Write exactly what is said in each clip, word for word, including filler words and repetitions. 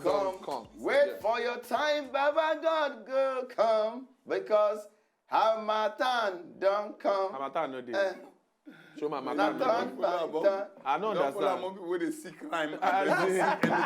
Come, come. Wait for your time, Baba God go come, because Harmattan don come. Harmattan no dey. Eh. Show my Harmattan no dey. I no understand. People wey dey sick rhyme.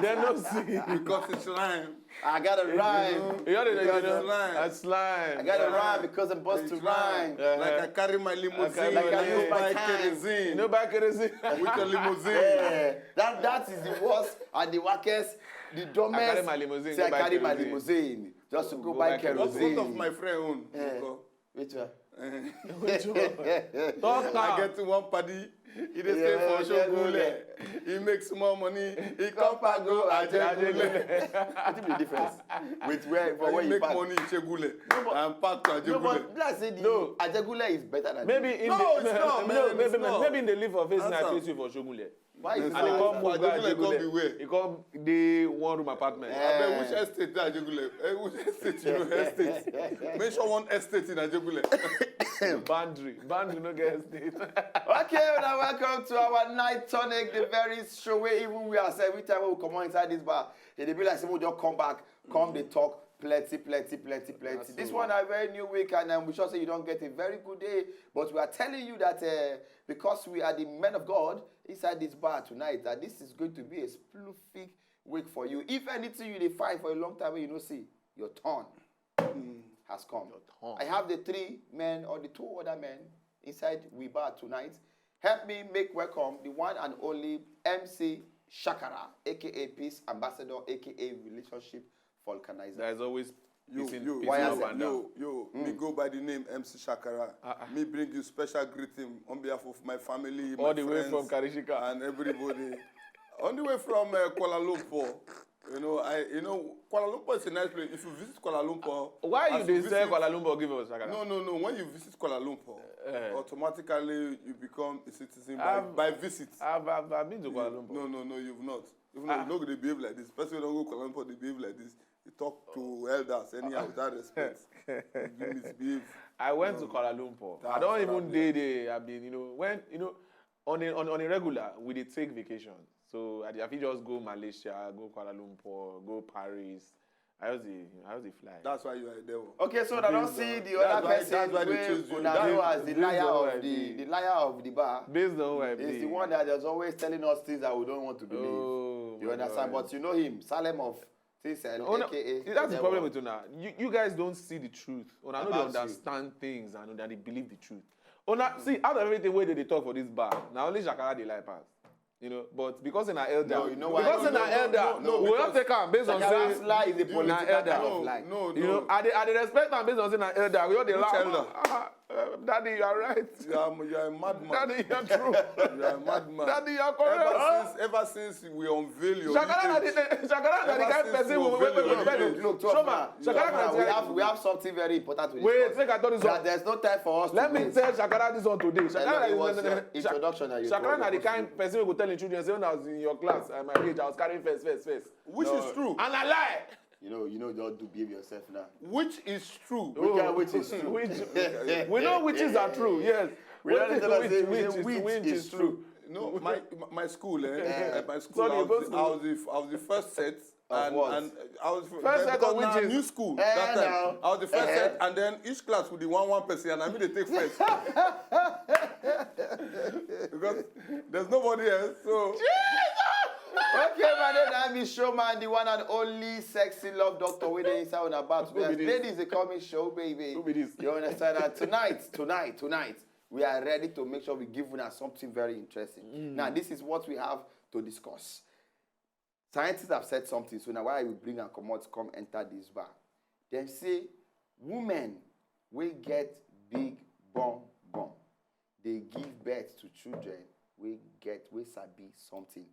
They no see. Because it's rhyme. I got a rhyme. You already know. Because it's rhyme. That's slime. I got a rhyme because I'm supposed to rhyme. Like I carry my limousine. Like I use my kerosene. You know, buy kerosene. With your limousine. Yeah. That, that is the worst and the wackest, the dumbest. I carry my limousine. Say I carry my limousine just to go buy kerosene. What of my friend own? Which one? Talk now. I get one paddy. He dey stay for Shogule. He make small money. He come pack go Ajegule. Wetin be the difference? With where, for where you make money in Shogule and pack to Ajegule. No, but let's say the Ajegule is better than. Maybe in the, no, it's not, man. Maybe in the live of face na face you for Shogule. Why is it? And he come move go Ajegule. He come dey one room apartment. Abeg, which estate dey Ajegule? Eh, which estate? You know estate. Mention one estate in Ajegule. Boundary. Boundary no get estate. Okay, now welcome to our night tonic, the very show where even we ourselves, every time we come on inside this bar, it dey be like say we just come back, come dey talk plenty, plenty, plenty, plenty. This one a very new week, and um, we sure say you don't get a very good day. But we are telling you that uh, because we are the men of God inside this bar tonight, that this is going to be a sploofic week for you. If anything you dey find for a long time, you know, see, your turn has come. I have the three men or the two other men inside we bar tonight. Help me make welcome the one and only M C Shakara, A K A Peace Ambassador, A K A Relationship Vulcanizer. There is always yo, yo, yo, me go by the name M C Shakara. Me bring you special greeting on behalf of my family, all the way from Karishika and everybody. On the way from uh, Kuala Lumpur. You know, I you know Kuala Lumpur is a nice place. If you visit Kuala Lumpur, why you dey sell Kuala Lumpur give us? No, no, no. When you visit Kuala Lumpur, automatically you become a citizen by, by visit. I've, I've, I've been to Kuala Lumpur. No, no, no, you've not. Even though you know they behave like this, person don't go Kuala Lumpur, they behave like this. They talk to elders anyhow without respect. You misbehave. I went to Kuala Lumpur. I don't even dey there. I mean, you know, when you know, on a on, on a regular, we dey take vacation. So I, I fit just go Malaysia, go Kuala Lumpur, go Paris. I just dey, I just dey fly. That's why you are there. Okay, so I don't see the other person wey una know as the liar of the the liar of the bar. Based on who I be. Is the one that is always telling us things that we don't want to believe. You understand? But you know him, Salem of T C L, A K A. That's the problem with una. You, you guys don't see the truth. Una no dey understand things and una dey believe the truth. Una see, out of everything wey dey dey talk for this bar, na only Shakara dey lie pass. You know, but because na elder, no, you know why? Because na elder, no, no, we don't take am based on say lie is a political kind of lie. No, no, you know, I dey, I dey respect am based on say na elder. We all dey laugh. Which elder? Daddy, you are right. You are, you are a madman. Daddy, you are true. You are a madman. Daddy, you are correct. Ever since, ever since we unveil your Shakara na the, Shakara na the kind person we wait, wait, wait, wait. Look, look, Shoma, Shakara na the we have, we have something very important to discuss. Wait, make I tell you something. There's no time for us. Let me tell Shakara this one today. Shakara is introduction. Shakara na the kind person who go tell him children say when I was in your class at my age, I was carrying first, first, first. Which is true. And I lie. You know, you know, don't do behave yourself now. Which is true. Which, which is true. Which, we know which is are true, yes. We know which is true. No, my my school, eh? My school, I was, I was the, I was the first set. And, and I was first set of which is new school that time. I was the first set, and then each class with the one one person, and I mean they take first. Because there's nobody else, so. Okay, my name na be Showman, the one and only sexy love doctor wey dey inside una back. Ladies, they call me Show Baby. Who be this? You understand that tonight, tonight, tonight, we are ready to make sure we give una something very interesting. Now, this is what we have to discuss. Scientists have said something, so now why we bring and comot come enter this bar? Dem say women wey get big bum bum dey give birth to children wey get, wey sabi something.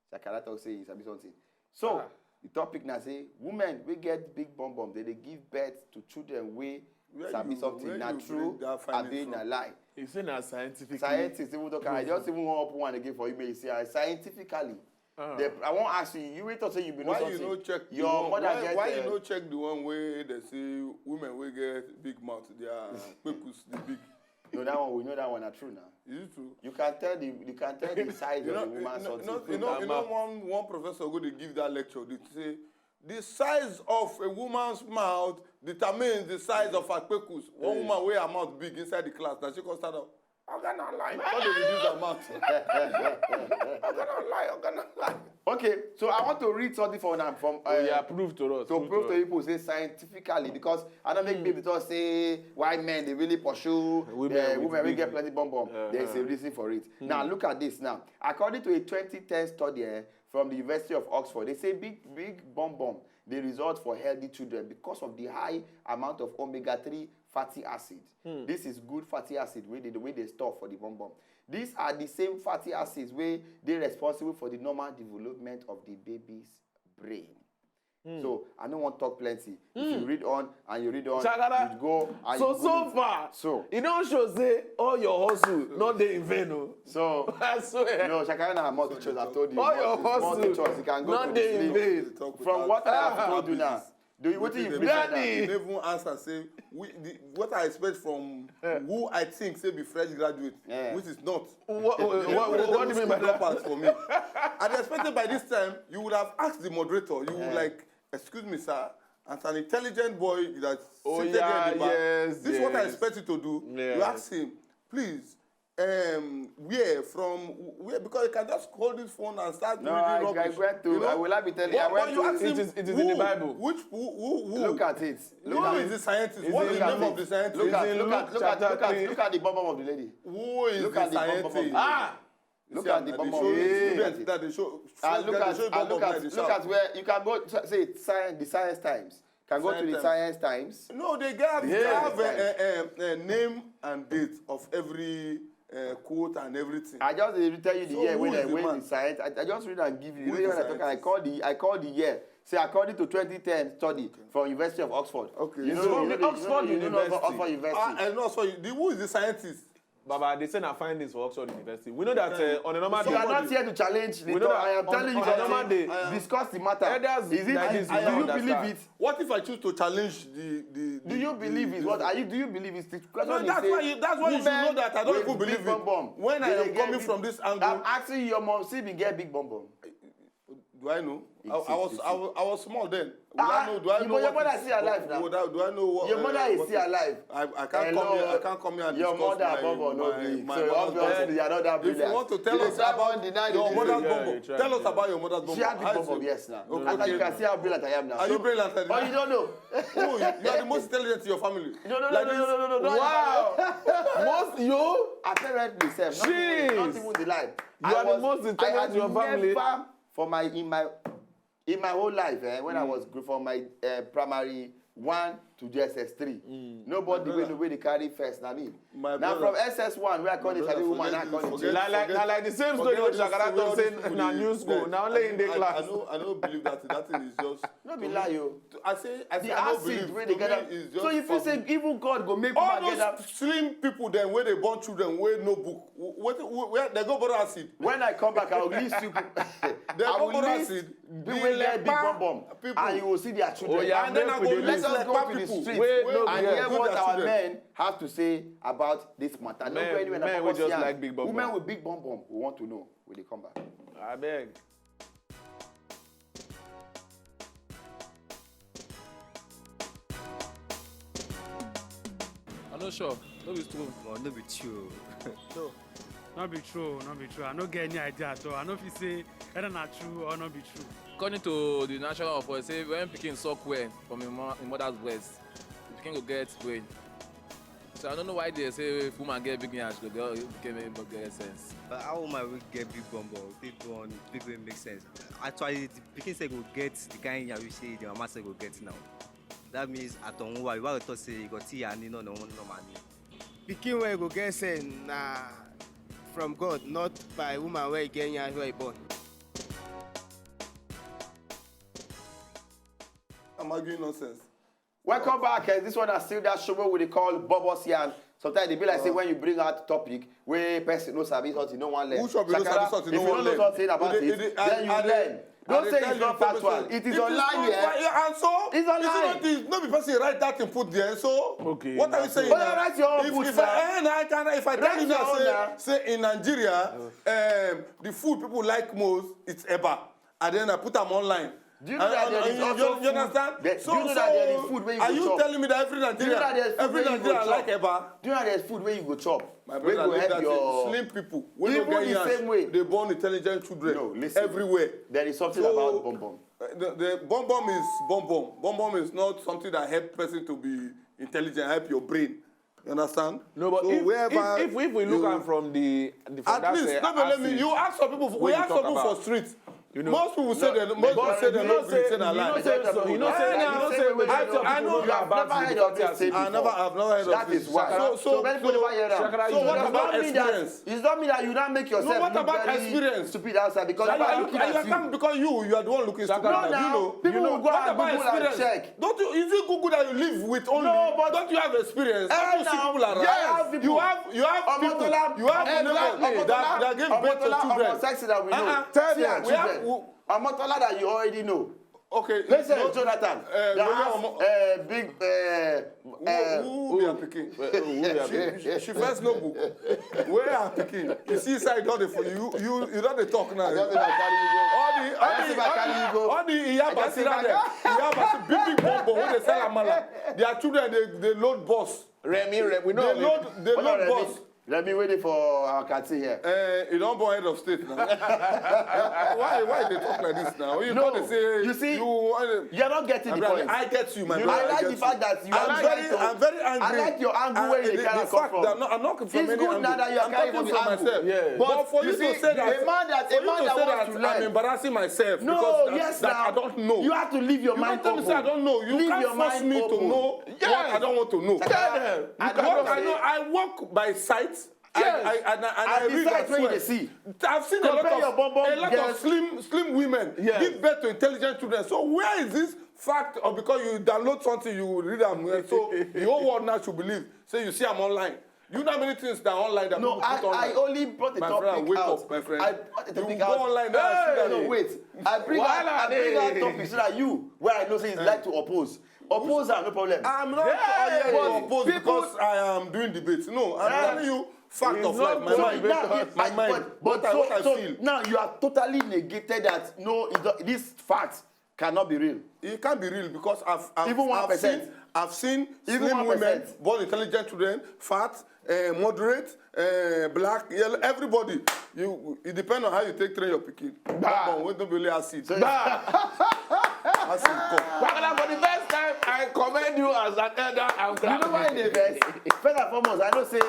Shakara talk say he sabi something. So the topic na say women wey get big bum bum, they dey give birth to children wey sabi something. Na true abi na lie? He say na scientific. Scientists even talk. I just even wan open one again for you, make you see. Scientifically, I wan ask you. You wey talk say you be know something. Your mother get. Why you no check the one wey they say women wey get big mouth, their kpekus dey big? No, that one, we know that one na true now. Is it true? You can tell the, you can tell the size of the woman something. You know, you know, one, one professor go dey give that lecture. They say The size of a woman's mouth determines the size of her kpekus. One woman wey her mouth big inside the class, na she come stand up. Oga na lie. Come dey reduce her mouth. Oga na lie. Oga na lie. Okay, so I want to read something from now from uh, Yeah, prove to us. to prove prove to to us. people say scientifically, because I don't make people talk say why men they really pursue Women uh, with women we big- get plenty bomb bomb. There is a reason for it. Now look at this now. According to a twenty ten study eh, from the University of Oxford, they say big big bomb bomb they result for healthy children because of the high amount of omega three fatty acid. This is good fatty acid wey dey wey dey store for the bomb bomb. These are the same fatty acids wey dey responsible for the normal development of the baby's brain. So I no wan talk plenty. If you read on and you read on, Shagara. You go and So you go so dey- far, So e don show say all your hustle no dey in vain o. So I swear. No, Shakara na more teachers. I told you. All your More hustle teachers. You can go no to dey in the vain. Talk From without what I have without told you now, business. do you what Wetin you dey bring happen? Daddy. You never answer say we the, what I expect from who I think say be fresh graduate, Yeah. which is not. What, what, what, what do you mean by that? Part for me. I expected by this time you would have asked the moderator. You would Yeah. Like, excuse me, sir, as an intelligent boy that Oh, seated yeah, there in the back. yes, This is what I yes. Expect you to do. Yes. You ask him, please. Um, where from? Where? Because you can just hold this phone and start No, reading I, I rubbish. went to. You know? I will not be telling. I What, went what you to. ask him? It is, it is in the Who? Bible. Which who? Who? Who? Look at it. Who Look at is it. the scientist? It's What is in the name Luke. Of the scientist? Look at in look Luke at look at chapter look at three. Look at the bomb of the lady. Who is Look the at the bomb scientist? of the Ah, Look See, at the I bomb dey of show the you lady. students that they show. Ah, look That at they show ah, look bomb at like look this. At where you can go to, say science, the science times. Can go to the Science science times. No, they have they Yes. have a, a, a name and date of every uh, quote and everything. I just dey tell you the So year who when is I the when man? The science. I, I just read and give you. You Who know is when the I talk, I scientist? Call the I call the year. Say according to twenty ten study from University of Oxford. Okay. You know, From you know, the Oxford you know, you know, University. Oxford University. Ah, I know. So you, the, who is the scientist? Baba, they say na findings for Oxford University. We know that uh, on a normal So you are day, not here to challenge the We know talk. that I am on- telling you on that normal to day, discuss the matter. elders Is it? like Is, this, we do don't you believe understand. It? What if I choose to challenge the? the Do you the- believe it? the- What are you? Do you believe it? The question No, is that's say, why you, that's why you should women know that I don't with even believe big it. Bomb bomb. When I They am get coming big- from this I'm angle, asking your mom. See, we get big bomb bomb. Do I know? I, It's I it, was it's I, it. was I was small then. Will Ah, I know? Do I you- know but your what mother is- is still alive now. Will I, do I know what? Your uh, mother is what still alive. I, I can't come Hello. here. I can't come here and Your discuss mother, my, Bobo, no my, big. my So mother's obviously, birth. you are not that If you brilliant. want to You tell dey us try about and deny your the mother's thing. Yeah, Bobo, you try, tell us yeah. about your mother's Bobo. She had big How Bobo is bomb, it? Yes, now. Okay. As you can see how brilliant I am now. Are you brilliant? Oh, you don't know. Oh, you, you are the most intelligent in your family. No, no, no, Like no, this, no, no, no, no, no. Wow. Most you? Apparently, sef. Not even, Jeez. Not even the lie. You are the most intelligent in your family. Never for my in my in my whole life, eh, when I was gr- from my uh, primary one to J S S three, nobody My wey brother. Wey dey carry first na me. My Now brother. from S S one where I call My it, I brother, woman, I forget call this, it. forget Na like na like the same story wey Shakara talk say na new school. Na only in the I, I class. No, I no believe that that thing is just. No be lie o. I say, I say, The I no acid believe. Wey To dey gather. Me, it's just So you feel say fabric. Even God go make All woman get those that. Slim people then where they born children where no book. Where, where they go borrow acid. When I come back, I will list you. They I go will borrow list acid. People wey get big bomb bomb, People. And you will see their children. Oh, yeah, And then make I we go dey Let list list. us like Go five to the people. street Wey no and get hear Good what our children. Men have to say about this matter. No Men- go anywhere. men Na wey for just Siam. Like big bomb Women bomb. With big bomb bomb, we want to know. We dey come back. Abeg. I no sure. No be true. But no be true. No be true, no be true. I no get any idea at all. I no fit say whether na true or no be true. According to the national report, say when pikin suck well from im mo- im mother's breast, the pikin go get brain. So I don't know why they say if woman get big nyash, go get, became a get sense. But how woman will get big bum bum? Big bum, big bum make sense. Actually, the pikin say go get the kind nyash we say the mama say go get now. That means at on why why we talk say you got tea and no no no money. Pikin wey go get sense na from God, not by woman wey get nyash wey born. I'm arguing nonsense. Welcome back. Eh, this one is still that show wey we dey call Bobo Sian. Sometimes they be like say when you bring out topic wey person no sabi something, no one learn. Who chop you no Shakara, sabi something, if no you one no know learn. something about They- it, they- then you I- I- learn. Don't I say tell it's you not factual. information. It is It is online not here. fa- And so, It's online. It's not, it's not the person write that and put there. So, Okay, what are you that's saying? But Now? write your own If, put if now. I, and I can, if I tell Write you your now, own say, now. Say in Nigeria, um, the food people like most it's eba, and then I put them online. Do you know that there is also food? Do you know that there is food where you go chop? Do you know that there's food where you go chop? Do you know that there's food where you go chop? My brother, leave that thing. Slim people, we don't get yansh. Even the same way. They born intelligent children. No, listen. Everywhere. There is something about bum bum. Uh, the, the bum bum is bum bum. Bum bum is not something that help person to be intelligent, help your brain. You understand? No, but so if, wherever if, if, if we look at from the, the from at that, least, uh, no, but let me, you ask some people. We ask some people for street. You know, most people say they, most people say they don't believe, say na lie. You know, say, you know, say, I know, I've never heard of this thing before. I've never, I've never heard of this. That is why. So, so, so what about experience? It does not mean that you don't make yourself look very stupid outside because people are looking at you. Because you, you are the one looking stupid. No, now, people will go and Google and check. Don't you, is it Google that you live with only? No, but don't you have experience? Don't you see people around? Yes. You have, you have people, you have neighbors that, that give birth to children. Tell them. We have Omotola that you already know. Okay. Let's say Jonathan. Uh, that has, uh, big, uh, who, who be her pikin? She, she first no book. Where her pikin? You see inside, don't dey for you, you, you don't dey talk now. I just say I carry you go. All the, all the, all the, all the Iya Basira dem, Iya Basira, big, big bum bum wey dey sell amala. Their children, they, they load bus. Remy, Remy, we know. They load, they load bus. Let me wait for our Kati here. Eh, you don't born head of state now. Why, why they talk like this now? You no, say you see, you, uh, you're not getting the point. I get you, my brother. I like the fact that you are very, I'm very angry. I like your angle where you kind of come from. I'm not from any angle. It's good now that you are coming from the angle. Yes. But for you to say that, a man that, a man that wants to learn, I'm embarrassing myself. No, yes, now I don't know. You have to leave your mind open. You don't tell me say I don't know. You can't force me to know what I don't want to know. Tell them. What I know, I work by sight. Yes. I, I, and I, and I read as well. I've seen a lot of, a lot of slim, slim women give birth to intelligent children. So where is this fact? Or because you download something, you read am. So the whole world now should believe. Say you see am online. You know how many things that are online that people put online? No, I, I only brought a topic out. My friend, wake up, my friend. I brought a topic out. You go online now, see that. No, wait. I bring out, I bring out topics so that you, where I know say you like to oppose. Oppose am, no problem. I'm not here to oppose because I am doing debate. No, I'm telling you fact of life. My mind, my mind. But, but so, so now you have totally negated that. No, it's not, this fact cannot be real. It can't be real because I've, I've, even one percent. I've seen, I've seen slim women born intelligent children, fat, uh, moderate, uh, black, yellow, everybody. You, it depends on how you take train your pikin. Bah. But we don't really acid. So acid come. Wakala, for the first time, I commend you as an elder and grandma. You know why they vex? First and foremost, I know say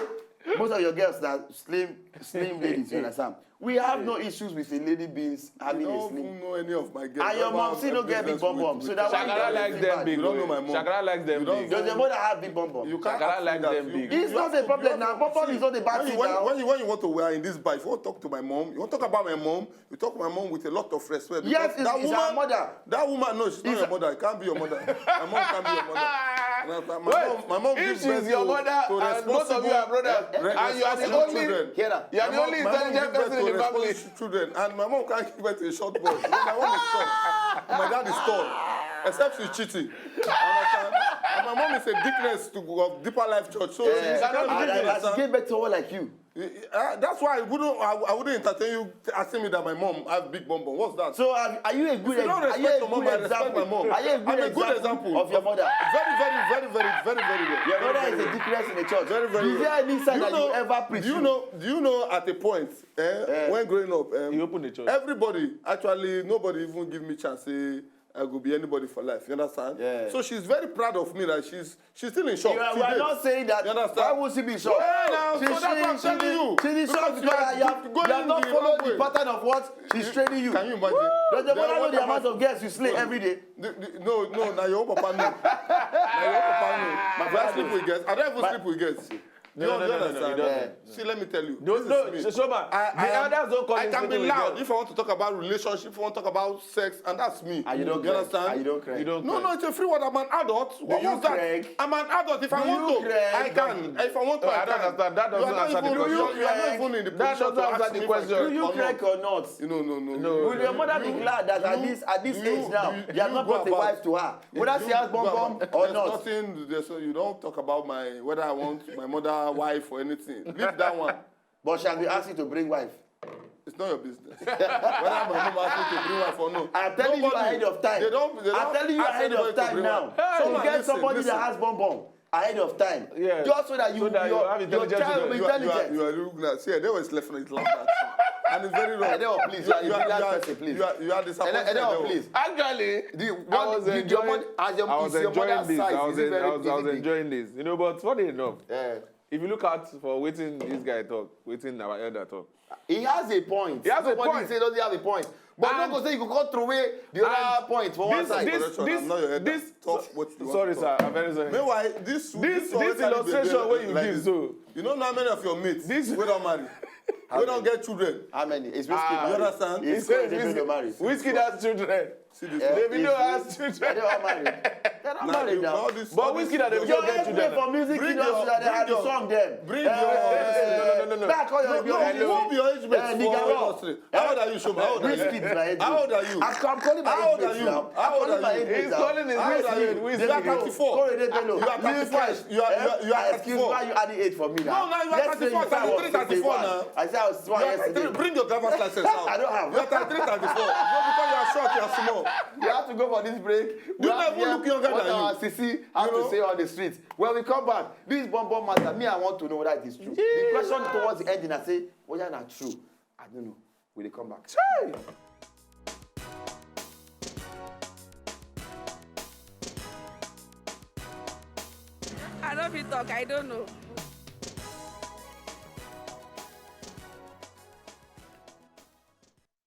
most of your girls are slim, slim ladies, you understand? We have no issues with a lady being having a slim. You don't even know any of my girls. And your mom still no get big bum bum. So that one Shakara likes them big. You don't know my mom. Shakara likes them big. Does your mother have big bum bum? Shakara likes them big. It's not a problem now. Bum bum is not a bad thing now. When you, when you want to wear in this bar, if you want to talk to my mom, you want to talk about my mom, you talk to my mom with a lot of respect. Yes, it's her mother. That woman, no, she's not your mother. It can't be your mother. My mom can't be your mother. My mom, my mom gives birth to, to responsible, and both of you are brothers, and you are the only, you are the only intelligent person in the family. Children, and my mom can't give birth to a short boy. My mom is tall. My dad is tall. Except she's cheating. You understand? And my mom is a deaconess to, of Deeper Life Church. So she cannot give birth to one like you. Uh, that's why I wouldn't, I, I wouldn't entertain you asking me that my mom have big bum bum. What's that? So are, are you a good example? If you don't respect your mom, I respect my mom. Are you a good example of your mother? Very, very, very, very, very, very well. Your mother is a deaconess in the church. Very, very well. Is there any sign that you ever preach? Do you know, do you know at a point, eh, when growing up, um, you open the church. Everybody, actually, nobody even give me chance. Say, I go be anybody for life. You understand? Yeah. So she's very proud of me that she's, she's still in shock. You are, we are not saying that. You understand? Why would she be shocked? Well, now, so that's what I'm telling you. She's in shock because you have, you have not followed the pattern of what she's training you. Can you imagine? Does your mother know the amount of girls you slay every day? No, no, now your papa know. Now your papa know. My brother sleep with girls. I don't even sleep with girls. No, no, no, no, no, you don't. See, let me tell you. Don't, no, Shoma, the elders don't call you. I can be loud if I want to talk about relationship, if I want to talk about sex, and that's me. And you don't cry. You understand? And you don't cry. You don't cry. No, no, it's a free word. I'm an adult. What was that? I'm an adult. If I want to, I can. If I want to, I can. That doesn't answer the question. You are not even in the position to ask me if I cry or not. Do you cry or not? No, no, no. Will your mother be glad that at this, at this age now, you have not brought a wife to her? Whether she has bum bum or not. There's nothing, there's, you don't talk about my, whether I want my mother, wife or anything. Leave that one. But shall we ask you to bring wife? It's not your business. Whether my mom asked me to bring wife or no. I'm telling you ahead of time. They don't, they don't I'm telling you ahead of time now. Hey, so get somebody listen. That has bomb bomb ahead of time. Yeah. Just so that you, so that your, you have your child will be intelligent. You are, you are, you are, see, they always left it like that. And it's very wrong. Edo, please. You are, you are, you are, person, please. You are, you are disappointed. Edo, please. Actually, the, what, I was the, enjoying, your, I was enjoying this. I was, in, I was, I was enjoying this. You know, but funny enough, yeah. If you look out for wetin this guy talk, wetin our elder talk, he has a point. He has a point. Nobody say doesn't have a point. But no go say you go cut through away the other point for one side. This, this, this, sorry, sir. I'm very sorry. Meanwhile, this, this, this illustration where you give so. You know how many of your mates this, we don't marry. We don't get children. How many? It's Wizkid. You understand? It's Wizkid. Wizkid has children. See this one. Davido has children. They don't marry. They're not married now. But Wizkid and Davido get children. For music industry that they have the song them. Bring your, no, no, no, no, no. Back on your, no, no, your age mate. How old are you, Shoma? How old are you? How old are you? I'm calling my age mate now. How old are you? He's calling his age mate. You are thirty-four. You are thirty-four. You are, you are, you are thirty-four. Excuse me, why are you adding age for me now? No, no, you are thirty-four, thirty-three, thirty-four now. I said I was thirty-four yesterday. Bring your driver's license out. I don't have. You are thirty-three, thirty-four. Not because you are short, you are small. We have to go for this break. You don't even look younger than you. What our Sisi have to say on the streets. When we come back, this bomb bomb matter, me, I want to know whether it is true. The question towards the end, I say, whether na true. I don't know. We dey come back. I no fit talk, I don't know.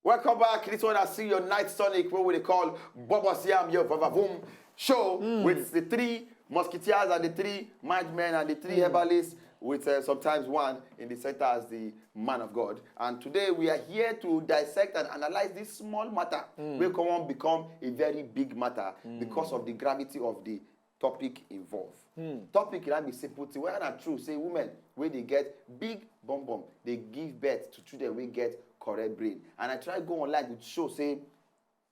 Welcome back. This one I see your night sonic, what we dey call Bobo Siam, your Vavavoom show with the three musketeers and the three madmen and the three herbalists with, uh, sometimes one in the center as the man of God. And today we are here to dissect and analyze this small matter wey come on become a very big matter because of the gravity of the topic involved. Topic na be simple thing. Whether na true say women wey dey get big bum bum dey give birth to children wey get correct brain. And I try go online to show say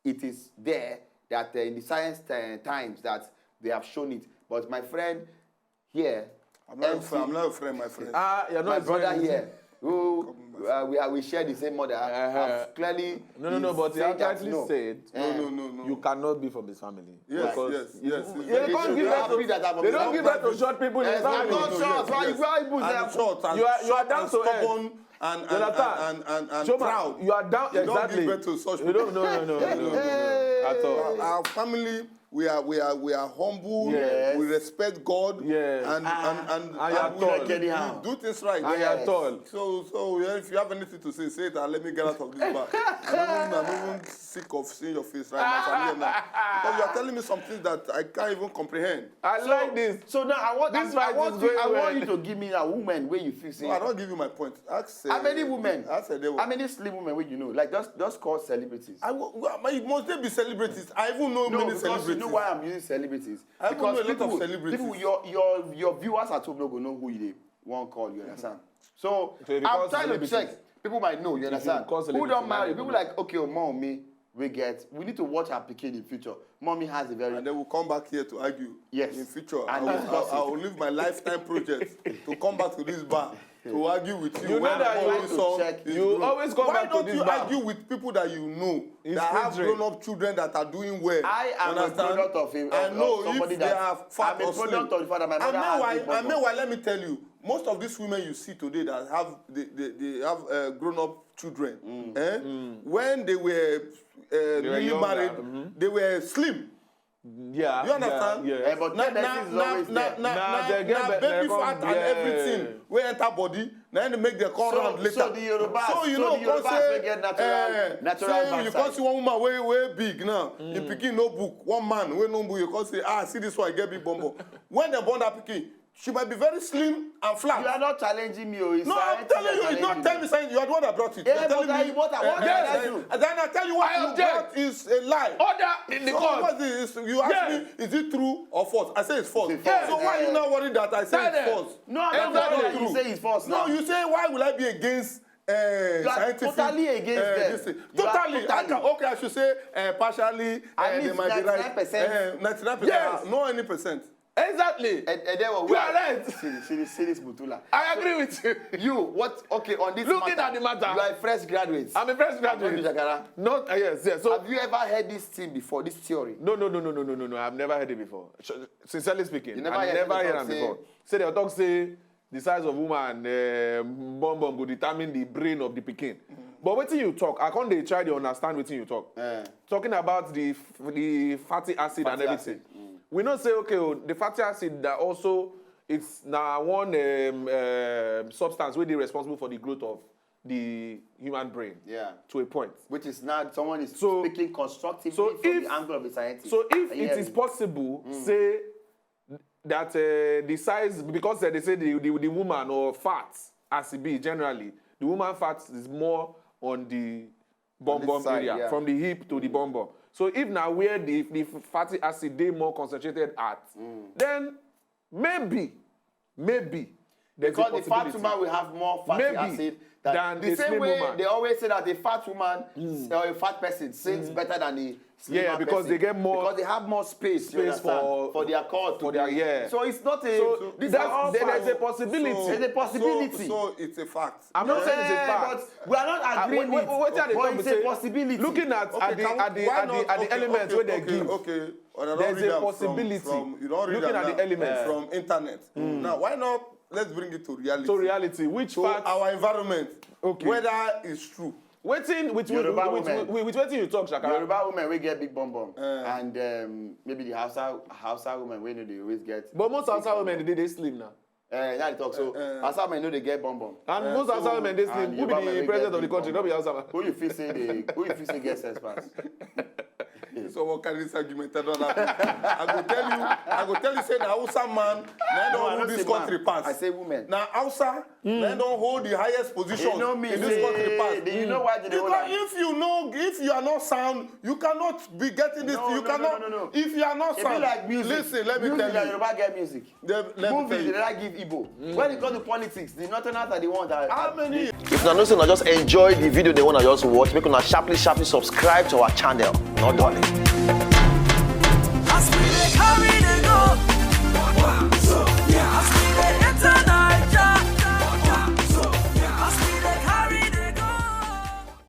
it is there that, uh, in the science, uh, times that they have shown it. But my friend here, I'm not, M C, I'm not your friend, my friend. Ah, you're not my brother here, who, uh, we are, we share the same mother. Uh-huh. I've clearly, no, no, no, but he outrightly said, no, no, no, no, you cannot be from this family. Yes, yes, yes. They don't give birth to short people in family. You are, you are down to earth. And, and, and, and, and, and proud. You are down, exactly. You don't give birth to such people. No, no, no, no, no, no, no, no, at all. Our, our family, we are, we are, we are humble. Yes. We respect God. Yes. And, and, and, and we, we do things right. And you are tall. So, so, yeah, if you have anything to say, say it and let me get out of this bag. I'm even, I'm even sick of seeing your face right now, Samuel, now. Because you are telling me something that I can't even comprehend. I like this. So now I want, this I, I want you, I want you to give me a woman where you feel. No, I don't give you my point. Ask, uh, how many women? Ask, uh, how many slim women wey you know? Like, just, just call celebrities. I, must they be celebrities? I even know many celebrities. No, because you know why I'm using celebrities? I even know a lot of celebrities. Because people, your, your, your viewers at home no go know who you dey wan call, you understand? So I'm trying to check. People might know, you understand? Who don marry? People like, okay, Omo, me, we get. We need to watch her pikin in future. Mommy has a very. And then we'll come back here to argue. Yes. In future, I will, I, I will leave my lifetime project to come back to this bar to argue with you. You know that you always come back to this bar. Why don't you argue with people that you know that have grown-up children that are doing well? I am a product of a, I know somebody that, I'm a product of the father. My mother has. And meanwhile, let me tell you, most of these women you see today that have, they, they, they have, uh, grown-up children, eh? When they were, uh, newly married, they were slim. Yeah, you understand? Yeah, yeah. Eh, but na, na, na, na, na, na, na baby fat and everything wey enter body, na im make dem come round later. So the Yoruba, so you know, come say, natural, eh, natural say you come see one woman wey, wey big now, the pikin no book, one man wey no book, you come say, ah, see this one, e get big bum bum. When dem born that pikin, she might be very slim and flat. You are not challenging me, oh. No, I'm telling you, it's not telling me something. You are the one that brought it. Yeah, but I, what, what did I do? And then I tell you what you brought is a lie. Order in the court. So what is, you ask me, is it true or false? I say it's false. So why are you now worried that I say it's false? No, I'm not worried that you say it's false now. No, you say, why will I be against, uh, scientific, uh, this thing? You are totally against them. Totally. Okay, I should say, uh, partially, uh, they might be right. At least ninety-nine percent. Uh, ninety-nine percent. Yes. No, any percent. Exactly. And, and then what? You are right. See, this- see, this- see this Mutula. I agree with you. You what? Okay, on this Looking matter, at the matter, you are a fresh graduate. I'm a fresh Don't do graduate. Jagara. Not uh, yes, yes. So Have you ever heard this thing before? This theory? no, no, no, no, no, no, no, no. I've never heard it before. Sh- Sincerely speaking, You never I heard never them heard talk am say- before. Say they talk say the size of woman, uh, bum bum go determine the brain of the pikin. But wetin you talk, I can't dey try to understand wetin you talk. Eh. Talking about the f- the fatty acid and Fatty everything. acid. We know say okay, oh, the fatty acid that also it's now one um, um, substance wey dey responsible for the growth of the human brain. Yeah. To a point. Which is now someone is So- speaking constructively so from if- the angle of the scientist. So if I it hear is you. possible, say that uh, the size because uh, they say the, the, the woman or fat as it be generally, the woman fat is more on the bum this bum side, area yeah. From the hip to the bum bum. So if now where the the fatty acid they more concentrated at, then maybe, maybe there's Because a the fat possibility. Woman will have more fatty Maybe acid than, than the a same slim way woman. They always say that a fat woman or a fat person sings better than a slimmer Yeah, because person. They get more Because they have more space, you space understand, for- for their core to for their- be- yeah. So it's not a. So This that's- are all there- there's a facts. possibility. There's a possibility. So, so it's a fact. I'm not saying it's a Yeah, fact. But we are not Uh, agreeing wait, wait, it. wait, wetin I dey But talk it's be a say, possibility. Looking at Okay, at the can- at the why at the, not? at the Okay, elements okay, wey they okay, give, okay. Well, I don't there's read a am from- possibility. From, you don't read Looking am at the now. elements. From internet. Now, why not? Let's bring it to reality. To reality, which So fact? our environment, Okay. Whether it's true. Wetin with with, Yoruba with, women. with, with wetin you talk, Shakara? Yoruba women wey get big bum bum Eh. and um, maybe the Hausa Hausa women wey no dey always get. But most Hausa women dey dey slim now. Uh, that talk so Eh, eh. Hausa men no dey get bum bum. And most Hausa women dey slim. And Who be Yoruba men the wey president get of the big country? No bum be bum. Hausa. Who you feel say dey who you feel say get sense pass? So what kind of this argument? I don't know. I go tell you. I go tell you. Say the Hausa man. Now No, I don't don't this say country man. pass. I say women. Now Hausa. Now don't hold the highest position You know me. In Say, this country pass. You know why they dey hold Because am? If you know, if you are not sound, you cannot be getting this. No, you no, cannot. No, no, no. If you are not It be sound, like music. Listen, let me Music tell that you. Yoruba get music. Let, let me Movies tell they you. Like give Igbo. When it comes to politics, the northerners are the ones that. How many? If una know say una just enjoy the video they wanna just watch, make una sharply sharply subscribe to our channel. No darling. As we dey carry the